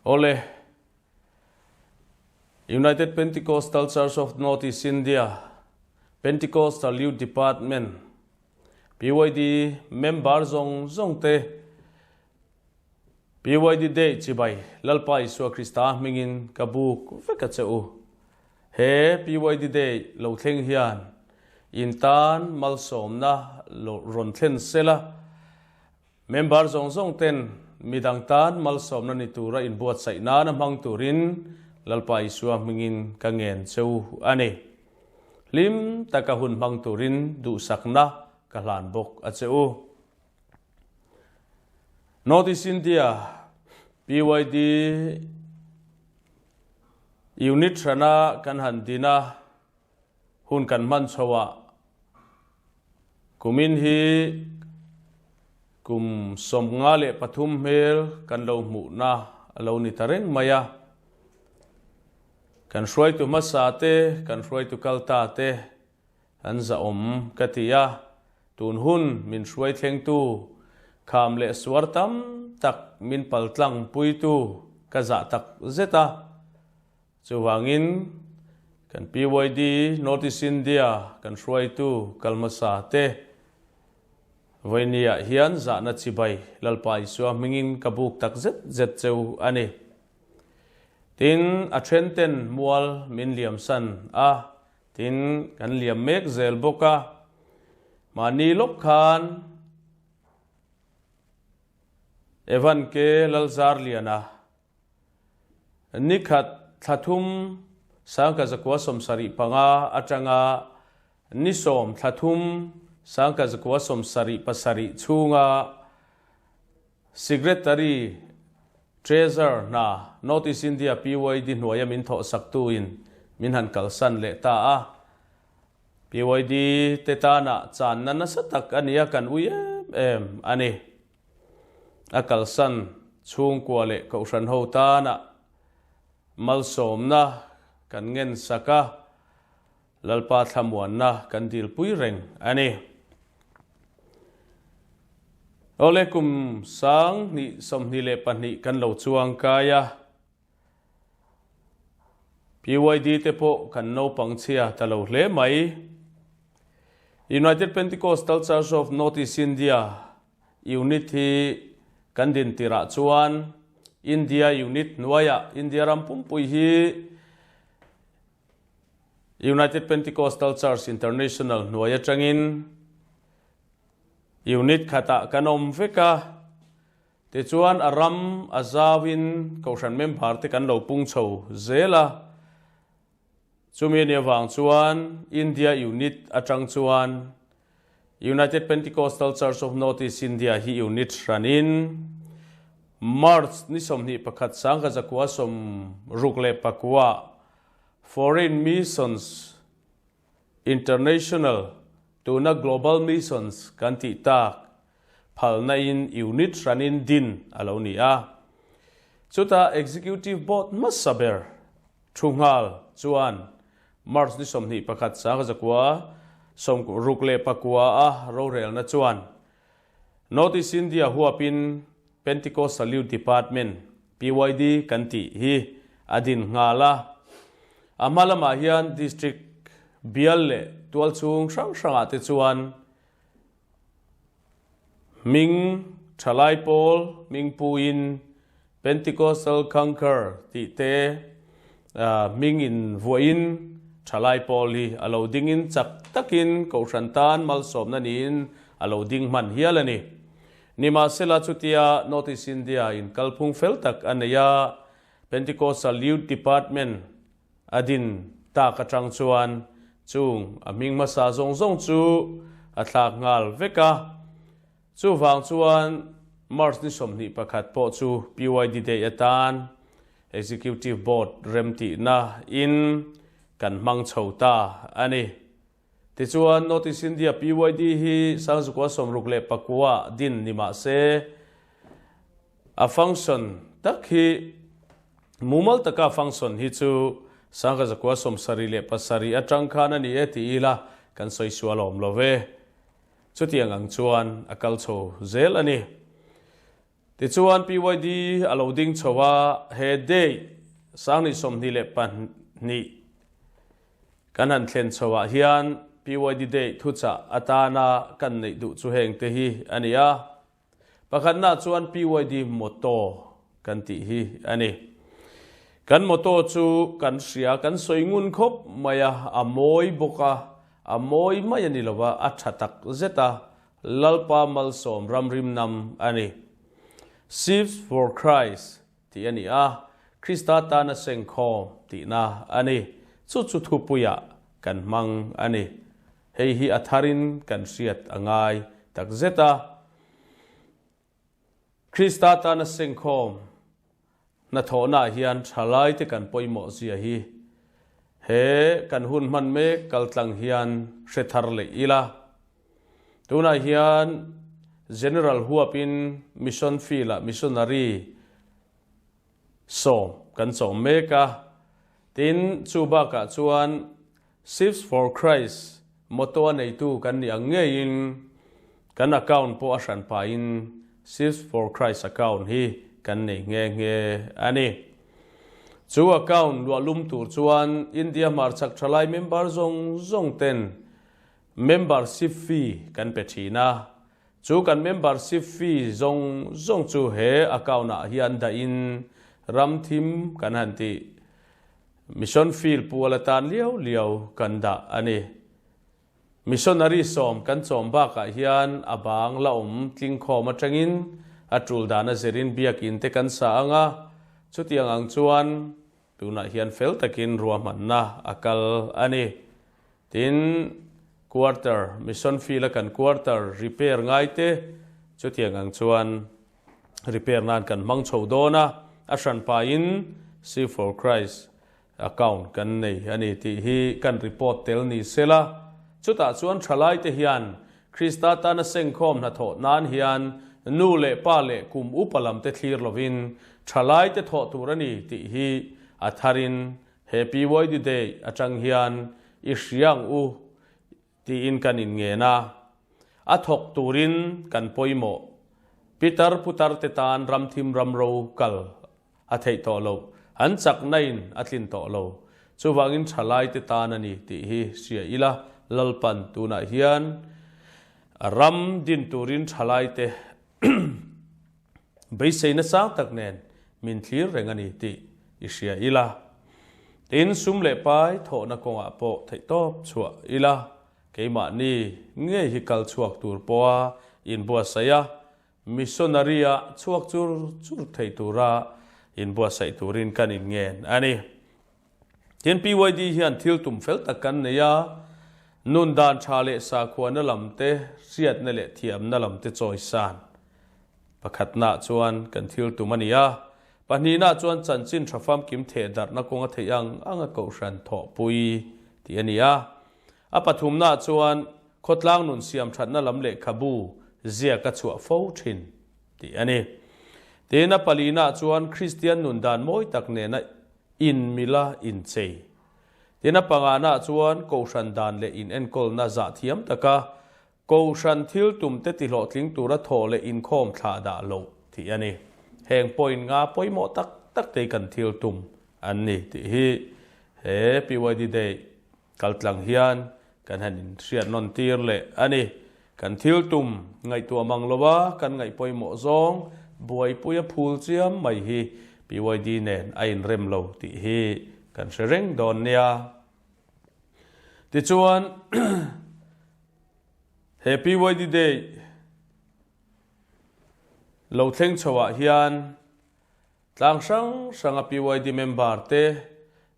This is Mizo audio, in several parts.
Awle, United Pentecostal Church of North East India, Pentecostal Youth Department, PYD member zawng zawng te PYD Day chibai Lalpa Isua Krista hmingin ka buk vek a che u. He PYD Day lo thleng hian in tan malsawmna lo rawn thlen sela, member zawng zawng ten midang tan malsawmna ni tura inbuatsaih nana hmang turin Lalpa Isua hmingin ka ngen che u a ni. Hlim taka hun hmang turin duhsakna ka hlan bawk a che u. North East India PYD Unit hrana kan han din a, hun kan hman chho ah kumin hi kum 53 hmel kan lo hmuhna a lo ni ta reng mai a. Kan hruaitu hmasa te, kan hruaitu kalta te an zahawm ka ti a, tun hun min hruai thlengtu, kham leh suar tam tak min paltlang puitu ka zah tak zet a. Chuvangin kan PYD North East India kan hruaitu kalhmasa te vawinia hian zahna chibai Lalpa Isua hmingin ka buk tak zet zet cheu a ni. Tin, a then ten mual min liamsan a. Tin, kan liam mek zel bawk a, mahni lawk khan Evan K. Lalzarliana nikhat thla thum 1975 atanga ni 10 thla thum 1977 chhunga Secretary, Treasurer hna North East India PYD hnuaia min thawhsaktuin min han kalsan leh ta a. PYD te tana channa nasa tak a nia kan ui em em a ni. A kalsan chhungkua leh kohhran ho tana malsawmna kan ngensak a, Lalpa thlamuanna kan dilpui reng a ni. Awle kum 2022 kan lo chuang kai a, PYD te pawh kan naupang chhia ta lo hle mai. United Pentecostal Church of North East India unit hi kan din tirah chuan India unit hnuaiah India ram pumpui hi United Pentecostal Church International hnuai atangin unit khatah kan awm vek a, tichuan a ram a zauin kohhran member te kan lo pung chho zel a, chumi a nih avang chuan India unit atang chuan United Pentecostal Church of North East India hi unit hranin March ni 21 1969 Foreign Missions International, tuna Global Missions kan tih tak, phalna in unit hranin din a lo ni a. Chutah Executive Board hmasa ber thu nghal chuan March ni 21 1969 a rorelna chuan North East India huapin Pentecostal Youth Department, PYD, kan tih hi a din nghal a. A hma lamah hian District bial leh tualchhung hrang hrangah te chuan hming thalai pawl hming puin Pentecostal Conquer tih te hming in vuahin thalai pawl hi a lo dingin chak takin Kohhran tan malsawmna niin a lo ding hman hial a ni. Nimahsela chutia North East India in kalphung fel tak a nei a, Pentecostal Youth Department a din tak atang chuan chung a hming hmasa zawng zawng chu a thlak nghal vek a. Chuvang chuan March ni 21 pawh chu PYD Day atan Executive Board remtihna in kan hmang chho ta a ni. Tichuan North East India PYD hi 1969 din ni mah se a function tak hi mumal taka function hi chu 1977 atang khan a ni e ti ila kan sawi sual awm lo ve. Chutiang ang chuan a kal chho zel a ni. Tichuan PYD a lo ding chho a, he day 2022 kan han thlen chho ah hian PYD day thuchah atana kan neih duh chu heng te hi a ni a. Pakhatna chuan PYD motto kan tih hi a ni. Kan motto chu kan hria, kan sawi ngun khawp mai a, a mawi bawk a, a mawi mai a ni lo va, a tha tak zet a, Lalpa malsawm ramrim nam a ni. Sheaves for Christ tih a ni a, Krista tana sengkhawm tihna a ni. Chu chu thupuiah kan hmang a ni. Hei hi a tharin kan hriat a ngai tak zet a. Krista tana sengkhawm hnathawhnaah hian thalaite kan pawimawh zia hi he kan hun hman mek kaltlang hian hre thar leh ila. Tunah hian General huapin Mission Field-ah Missionary sawm kan chawm mek a. Tin, chu bakah chuan Sheaves for Christ motto a neitu kan nih ang ngeiin kan account pawh a hran pahin Sheaves for Christ account hi kan nei nghe nghe a ni. Chu account luahlum tur chuan India hmarchhak thalai member zawng zawng ten membership fee kan pe thin a. Chu kan membership fee zawng zawng chu he account ah hian dahin ram thim kan han tih. Mission field pual atan liau liau kan dah a ni. Missionary sawm kan chawm bakah hian a bang la awm tlingkhawm atangin a tul dan a zirin biakin te kan sa ang a, chutiang ang chuan tunah hian fel takin ruahmanna a kal a ni. Tin, quarter, mission field a kan quarter repair ngai te chutiang ang chuan repair nan kan hmang chho dawn a, a hran pahin See for Christ account kan nei a ni tih hi kan report tel ni se la, chutah chuan thalaite hian Krista tana sengkhawm hnathawh nan hian nu leh pa leh kum upa lamte thlir lovin thalaite thawh tur a ni tih hi a tharin he PYD Day atang hian i hria ang u Tiin kan inngen a, a thawk turin kan pawimawh. Pitar putar te tan ramthim ramro kal a theih tawh loh, an chakna in a tlin tawh lo. Chuvangin thalai te tan a ni tih hi hria ila, Lalpan tunah hian ram din turin thalai te Beiseina sang tak nen min thlir reng a ni tih i hria ila. Tin, sum leh pai thawhna kawngah pawh theihtawp chhuah ila, keimahni ngei hi kal chhuak tur pawha inbuatsaih a, missionary-a chhuak chur chur thei tura inbuatsaih turin kan inngen a ni. Tin, PYD hian thil tum fel tak kan nei a, nun dan tha leh sakhuana lam te, hriatna leh thiamna lam te chawisan pakhatnaah chuan kan thil tum a ni a, pahnihnaah chuan chanchin tha famkim theh darhna kawnga theih ang anga kohhran thawhpui tih a ni a, a pathumnaah chuan khawtlang nun siam thatna lam lehkhabu ziak a chhuah fo thin. Tih a ni. Tin, a palinaah chuan Kristian nun dan mawi tak nena inmila inchei. Tin, a panganaah chuan Kohhran dan leh inenkawlna zah thiam taka Kohhran thil tumte tihlawhtling tura thawh leh inkhawm thlah dah loh tih a ni. Heng point nga pawimawh tak tak te hi kan thil tum an ni tih hi he PYD Day Kaltlang hian kan han inhriat nawn tir leh a ni. Kan thil tum ngaihtuah mang lo a, kan ngaih pawimawh zawng buaipuia phul chiam mai hi PYD nen a inrem lo tih hi kan hre reng dawn nia. Tichuan, he PYD Day lo thleng chhoah hian Tlang hrang hranga PYD member te,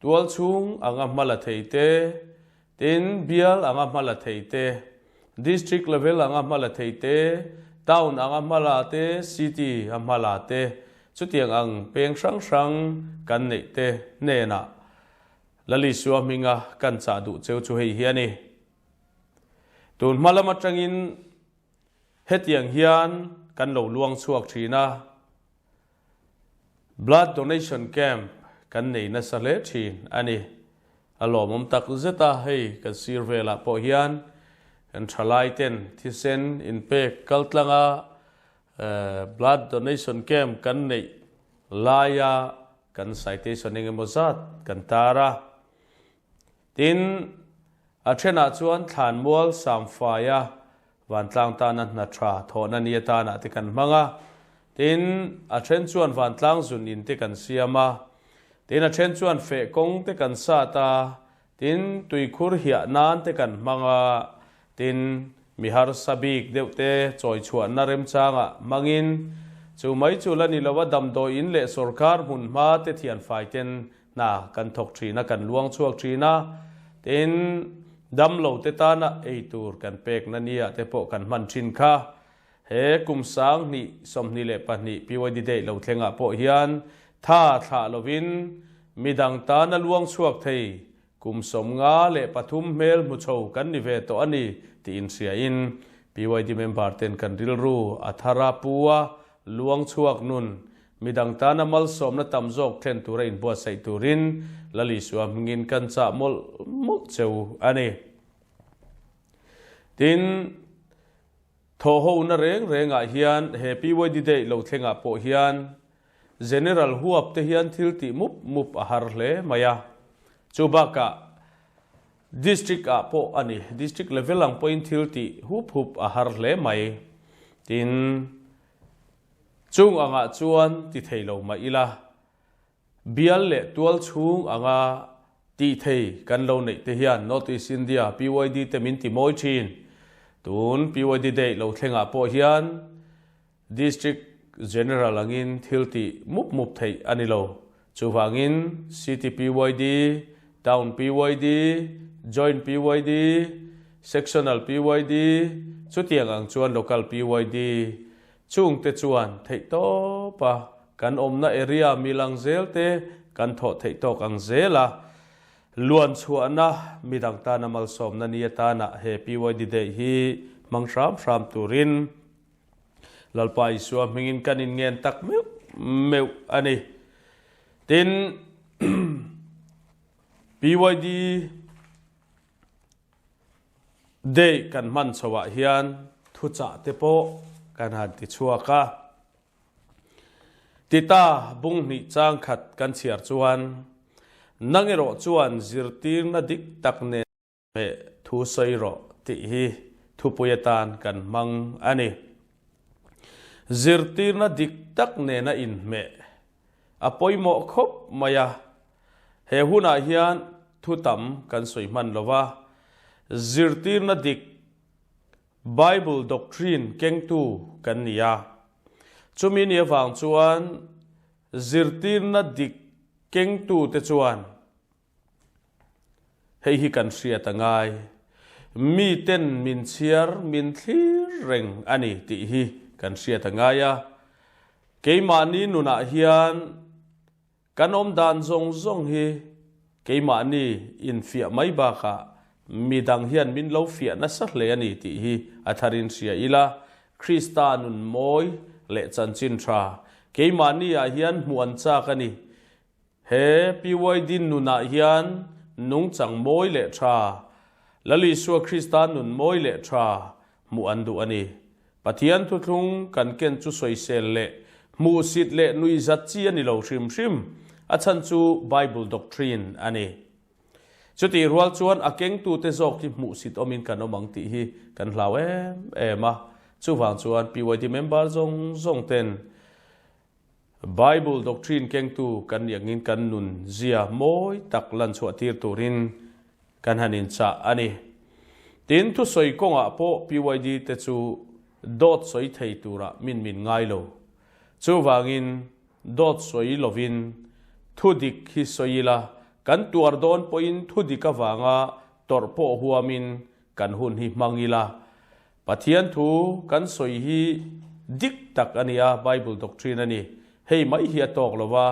tual chhung anga hma la thei te, tin bial anga hma la thei te, district level anga hma la thei te, town anga hma la te, city a hma la te, chutiang ang peng hrang hrang kan neih te hnenah Lalisua hminga kan chah duh cheu chu hei hi a ni. Tun hma lam atangin hetiang hian kan lo luang chhuak thin a. Blood donation camp kan nei nasa hle thin a ni. A lawmawm tak zet a, hei kan sir velah pawh hian kan thalai ten thisen inpek kal tlang a, Blood donation camp kan neih laia kan citation eng emaw zat kan tar a. Tin, a thenah chuan Thlanmual Samfaia vantlang tana hna tha thawhna ni atana te kan hmang a. Tin, a then chuan vantlang zun in te kan siam a. Tin, a then chuan feh kawng te kan sat a. Tin, tuikhur hiah nan te kan hmang a. Tin, mi harsa bik deuh te chawi chhuahna remchangah hmangin chu mai chu la ni lo a, damdawi in leh sorkar hmun hma te thianfai ten hna kan thawk thin a, kan luang chhuak thin a. Tin, damlo te tana ei tur kan pekna nia te pawh kan hman thin kha. He kum 2022 PYD Day lo thlengah pawh hian tha thlah lovin midang tana luang chhuak thei Kum 53 hmel hmu chho kan ni ve tawh a ni tih inhriain PYD member ten kan rilru a thar a, pu a, luang chhuak nun, midang tana malsawmna tam zawk thlen tura inbuatsaih turin Lal Isua hmingin kan chah mawlh mawlh cheu a ni. Tin, thawhhona reng rengah hian he PYD Day lo thlengah pawh hian General huap te hian thil tih mup mup a har hle mai a, chu bakah District ah pawh a ni, District level ang pawhin thil tih hup hup a har hle mai. Tin, chung angah chuan ti thei lo mah ila, bial leh tual chhung anga tih thei kan lo neih te hian North East India PYD te min ti mawi thin. Tun PYD Day lo thlengah pawh hian District General angin thil tih mup mup theih a ni lo. Chuvangin City PYD, Town PYD, Joint PYD, Sectional PYD, chutiang ang chuan Local PYD chungte chuan theihtawp a kan awmna area milang zel te kan thawh theih tawk ang zel a. Luan chhuahna midang tana malsawmna ni atana he PYD Day hi hmang hram hram turin Lalpa Isua hmingin kan inngen tak meuh meuh a ni. Tin, PYD Day kan hman chhoah hian thuchah te pawh kan han ti chhuak a. Tita bung hnih chang khat kan chhiar chuan, Nang erawh chuan zirtirna dik tak nen Hmeh thu sawi rawh tih hi thupui atan kan hmang a ni. Zirtirna dik tak nena inhmeh a pawimawh khawp mai a, he hunah hian thu tam kan sawi hman lo va, zirtirna dik Bible doctrine kengtu kan ni a, chumi ni avang chuan zirtirna dik kengtute chuan Hei hi kan hriat a ngai. Miten min chhiar, min thlir reng a ni tih hi kan hriat a ngai a. Keimahni nunah hian kan awm dan zawng zawng hi keimahni infiah mai bakah midang hian min lo fiah nasa hle a ni tih hi a tharin hria ila, Krista nun mawi leh chanchin tha keimahni ah hian hmuh an chak a ni. He PYD nunah hian nungchang mawi leh tha, Lal Isua Krista nun mawi leh tha hmuh an duh a ni. Pathian thuthlung kan ken chu sawisel leh hmuhsit leh nuihzat chi a ni lo hrim hrim, a chhan chu Bible doctrine a ni. Chutih rual chuan a kengtute zawk hi hmuhsit awmin kan awm ang tih hi kan hlau em em a, chuvang chuan PYD member zawng zawng ten Bible doctrine kengtu kan nih angin kan nun zia mawi tak lan chhuah tir turin kan han inchah a ni. Tin, thusawi kawngah pawh PYD te chu dawt sawi thei turah min min ngai lo. Chuvangin dawt sawi lovin thu dik hi sawi ila, kan tuar dawn pawhin thu dik avanga tawrh pawh huamin kan hun hi hmang ila, Pathian thu kan sawi hi dik tak a ni a, Bible doctrine a ni. Hei mai hi a tawk lo va,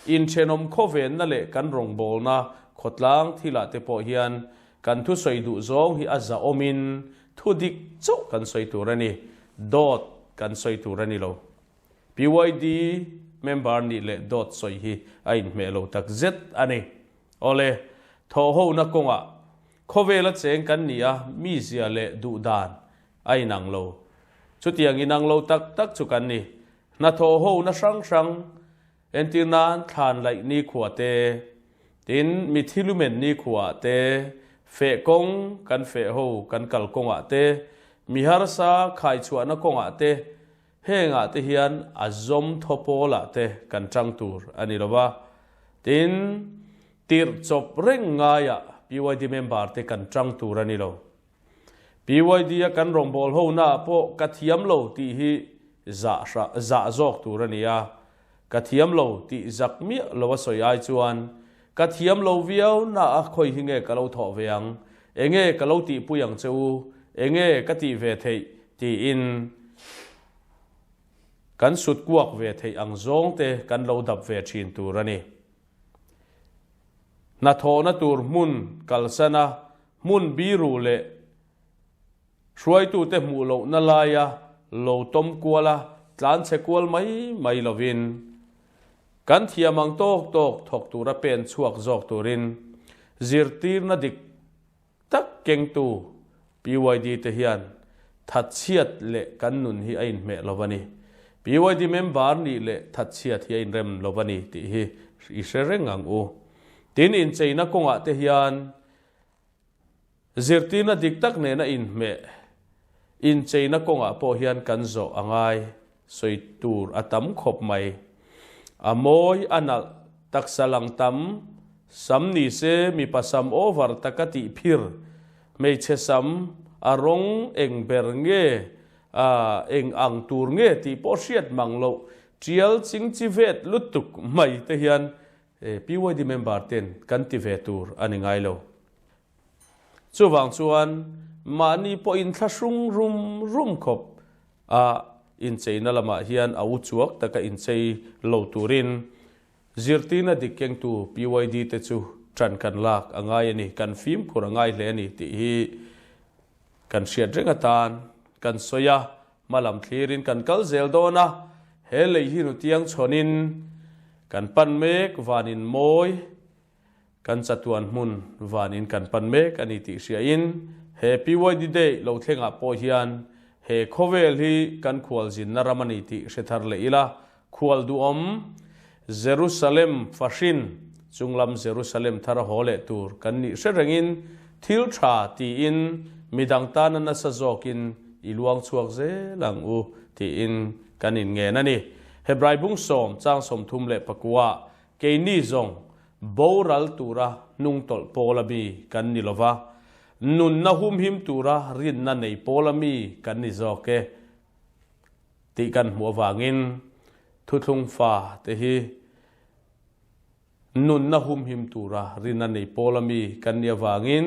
inthenawm khawvenna leh kan rawngbawlna khawtlang thilah te pawh hian kan thusawi duh zawng hi a zahawmin thu dik chauh kan sawi tur a ni, dawt kan sawi tur a ni lo. PYD member nih leh dawt sawi hi a inhmeh lo tak zet a ni. Awle, thawhhona kawngah Khawvela cheng kan ni a, mizia leh duhdan a inang lo. Chutiang inang lo tak tak chu kan ni. Hnathawh hona hrang hrang, entir nan thlan laih nikhua te, tin mithi lumen nikhua te, feh kawng kan feh ho kan kal kawngah te, mi harsa khaichhuahna kawngah te, hengah te hian a zawm thaw pawlah te kan tang tur a ni lo va. Tin, tirh chawp reng ngaiah PYD member te kan tang tur a ni lo. PYD a kan rawngbâwl honaah pawh ka thiam lo tih hi zah zah zawk tur a ni a, ka thiam lo tih zak miah lo a sawi ai chuan ka thiam lo viau na a khawi hi nge ka lo thawh ve ang, enge ka lo tihpui ang che u, enge ka tih ve theih tiin kan sut kuak ve theih ang zawng te kan lo dap ve thin tur a ni. Hnathawhna tur hmun kalsana hmun biru leh hruaitute hmuh lohna laia lo tawm kual a, tlanchhe kual mai mai lovin kan thiam ang tawk tawk thawk tura pen chhuak zawk turin zirtirna dik tak kengtu PYD te hian thatchhiat leh kan nun hi a inhmeh lo a ni. PYD member nih leh thatchhiat hi a inrem lo a ni tih hi i hre reng ang u. Tin, incheina kawngah te hian zirtirna dik tak nena inhmeh incheina kawngah pawh hian kan zawh a ngai sawi tur a tam khawp mai. A mawi a nalh taksa lang tam sam ni se mipa sam over taka tih phir hmeichhe sam a rawng eng ber nge a eng ang tur nge tih pawh hriat mang loh tial chingchi vet lutuk mai te hian PYD member ten kan ti ve tur a ni ngai lo. Chuvang chuan mahni pawh inthlahrung rum rum khawp a incheina lamah hian a uchuak taka inchei lo turin zirtirna dik kengtu PYD te chu ṭan kan lak a ngai a ni, kan fimkhur a ngai hle a ni tih hi kan hriat reng atan kan sawi a, hmalam thlirin kan kal zel dawn a, he lei hi nutiang chhawnin kan pan mek vanin mawi. Kan chatuan hmun vanin kan pan mek a ni tih hriain he PYD Day lo thlengah pawh hian he khawvel hi kan khualzinna ram a ni tih hre thar leh ila, khual duhawm Jerusalem fahrin chunglam Jerusalem thar a haw leh tur kan nih hre rengin thil tha tiin midang tana nasa zawkin i luang chhuak zel ang u tiin kan inngen a ni. Hebrai bung sawm chang 34 Keini zawng boral tura hnungtawlh pawla mi kan ni lova, nunna humhim tura rinna nei pawla mi kan ni zawk e tih kan hmuh avangin thuthlung fa te hi nunna humhim tura rinna nei pawla mi kan ni avangin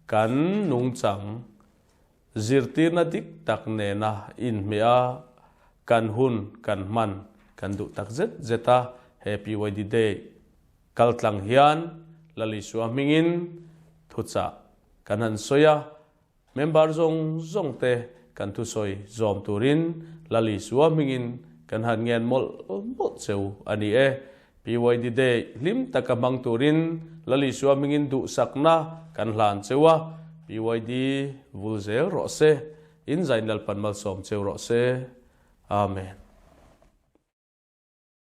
kan nungchang Zirtirna dik tak nena inhmeh a, kan hun kan hman kan duh tak zet zet a, he PYD Day kaltlang hian Lal Isua hmingin thuchah kan han sawi a, member zawng zawng te kan thusawi zawm turin Lal Isua hmingin kan han ngen mawlh mawlh cheu a ni e. PYD Day hlim taka hmang turin Lal Isua hmingin duhsakna kan hlan cheu a, PYD vul zel rawh se, in zain Lalpan malsawm cheu rawh se. Amen.